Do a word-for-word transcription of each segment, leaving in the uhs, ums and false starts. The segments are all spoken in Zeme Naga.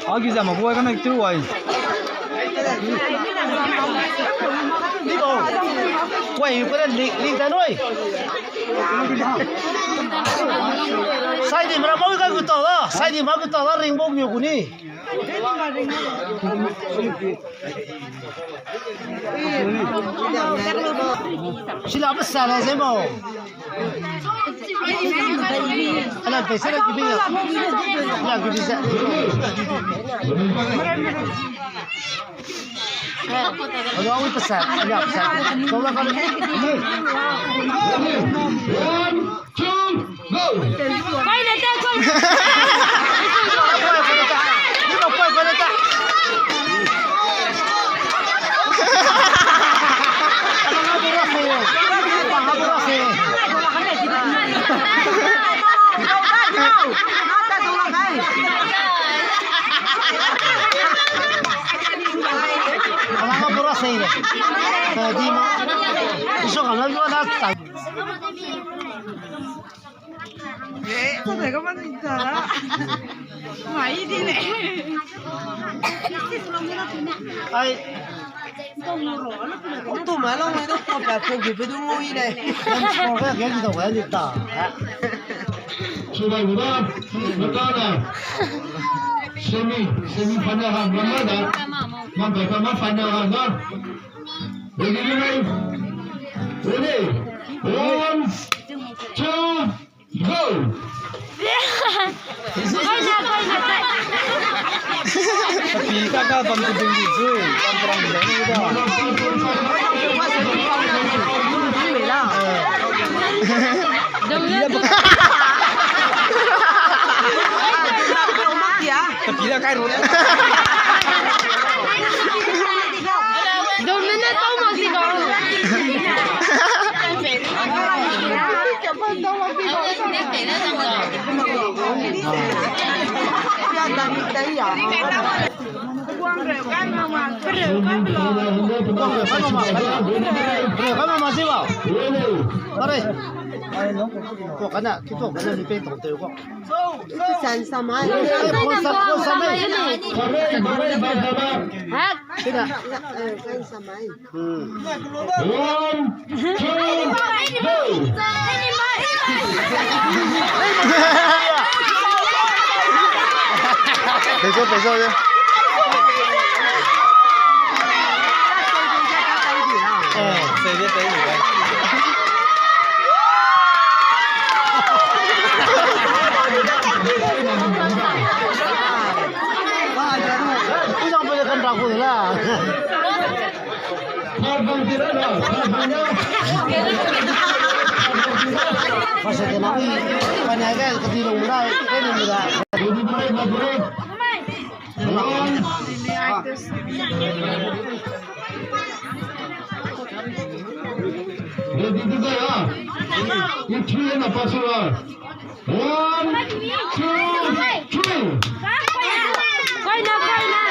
Agi zama bua ka na tu wai. Ni bo. Wai, ko le ling, ling da noi. Sai di mara bau ka gu ta la, sai di ma gu ta la ring bau mi gu ni. Sila ba sa la se bo. Ala pe se la ki bi ya. Ala ki bi se. Ala wi pe se, ala pe se. Ko la ka. One, two, go. Kai le ta, kai. Alanga bora sei le. Di ma. Iso kana lo na ta. Eh, ta de ka man ta la. Mai di ne. Ai. Tu ma lo mai do ko pa ko gi be du ngui ne. Ko ga ge di do ga di ta. Subai guda, matana. Semi, semi final ha, mamada. Mamada ma final ha, na. Ready, ready? Ready? One, two, go! Koina, koina, koina. Tapi ka ka bam tu ding di zui, bam perang di zui da. Dong le, dong. Tapi la kai ro. Dong le ne tau ma si ga. San samai. Ha? San samai. Hmm. One, two, go! Peso, peso, ya. Eh, se je te. Ready to go, ah? In three and a pass over. One, two, three. Koina, koina.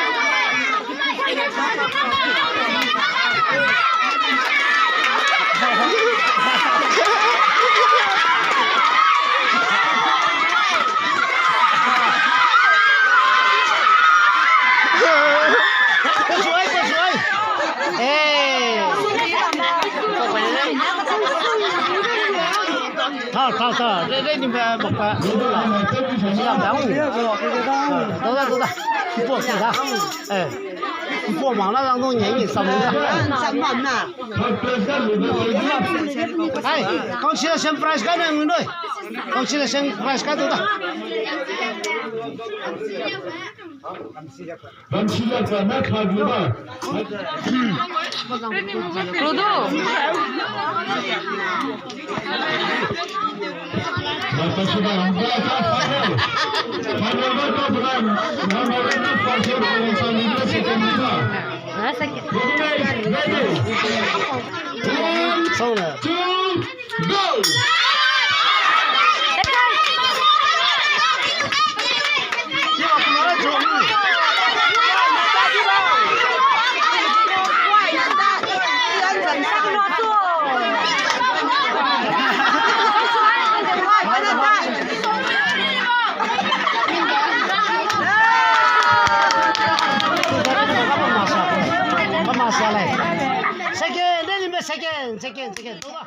Kosuai, kosuai. Eh. Tha, tha, tha. Re, re, ni ba, ba, ba. Sila ba. Dau da, dau da. Ipo, dau da. Eh. Ipo ma la lang dong ni, ni sam da. Sam ma na. Ai, consolation prize ka na ngui noi. Consolation prize ka dau da. Ramsila ka na kha lu ba. Rodo. Ramsila ka na kha lu ba. Ready, ready. One, two, go! Second, second.